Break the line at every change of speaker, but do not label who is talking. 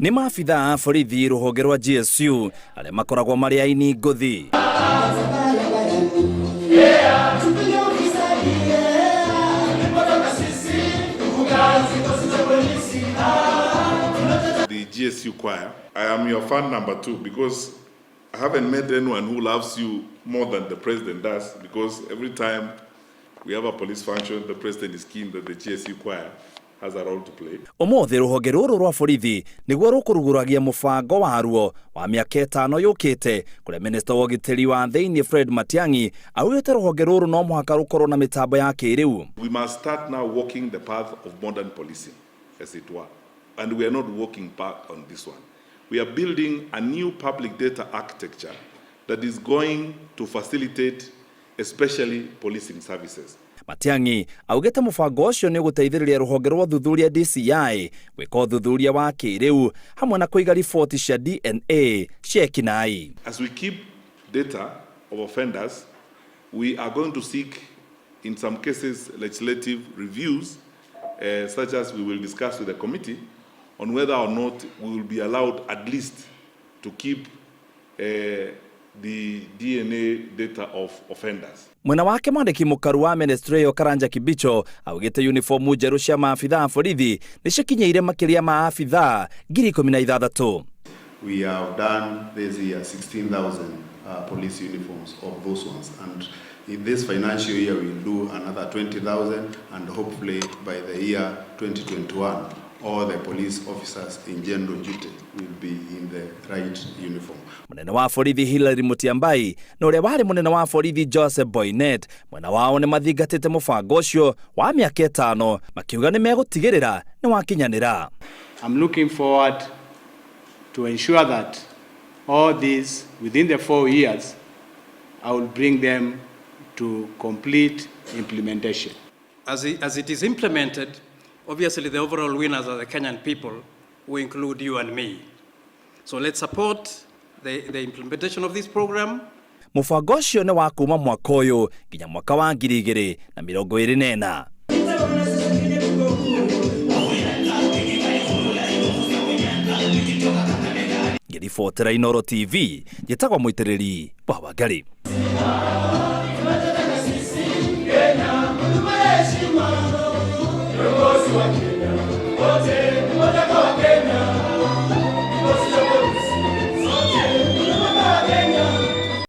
Nĩ maabithaa a borithi rũhonge rwa GSU arĩa makoragwo marĩ aini ngũthi.
The GSU choir. I am your fan number 2 because I haven't met anyone who loves you more than the president does, because every time we have a police function, the president is keen that the GSU choir has a role to play.
Ũmũthĩ rũhonge rũrũ rwa borithi nĩguo rũkũrugũragia mũbango waruo wa mĩaka ĩtano yũkĩte, kũrĩa minista wa ũgitĩri wa thĩinĩ Fred Matiang'i augĩte rũhonge rũrũ no mũhaka rũkorwo na mĩtambo ya kĩrĩu.
We must start now walking the path of modern policing, as it were, and we are not walking back on this one. We are building a new public data architecture that is going to facilitate especially policing services.
Matiang'i augĩte mũbango ũcio nĩ ũgũteithĩrĩria rũhonge rwa ũthuthuria DCI gwĩka ũthuthuria wa kĩrĩu hamwe na kũiga riboti cia DNA cia ekinaĩ.
As we keep data of offenders, we are going to seek in some cases legislative reviews, such as we will discuss with the committee on whether or not we will be allowed at least to keep the DNA data of offenders.
Mwena wake mwandĩki mũkaru wa ministry ĩyo Karanja Kibicho augĩte uniformu njerũ cia maabithaa a borithi nĩ cikinyĩire makĩria ma abithaa 16,000.
We have done this year 16,000 police uniforms of those ones, and in this financial year we will do another 20,000, and hopefully by the year 2021 all the police officers in general duty will be in the right uniform.
Munene wa borithi Hilary Mutyambai na ũrĩa warĩ munene wa borithi Joseph Boynet mwena wao nĩ mathingatĩte mũbango ũcio wa mĩaka ĩtano makiuga nĩ megũtigĩrĩra nĩ wakinyanĩra.
I'm looking forward to ensure that all these within the 4 years I will bring them to complete implementation.
As it is implemented, obviously the overall winners are the Kenyan people, who include you and me. So let's support the implementation of this program.
Mũbango ũcio nĩ wa kuma mwaka ũyũ nginya mwaka wa 2024. Ngĩribotera Inooro TV, njĩtagwo Mũitĩrĩri wa Wangari.
Kenya,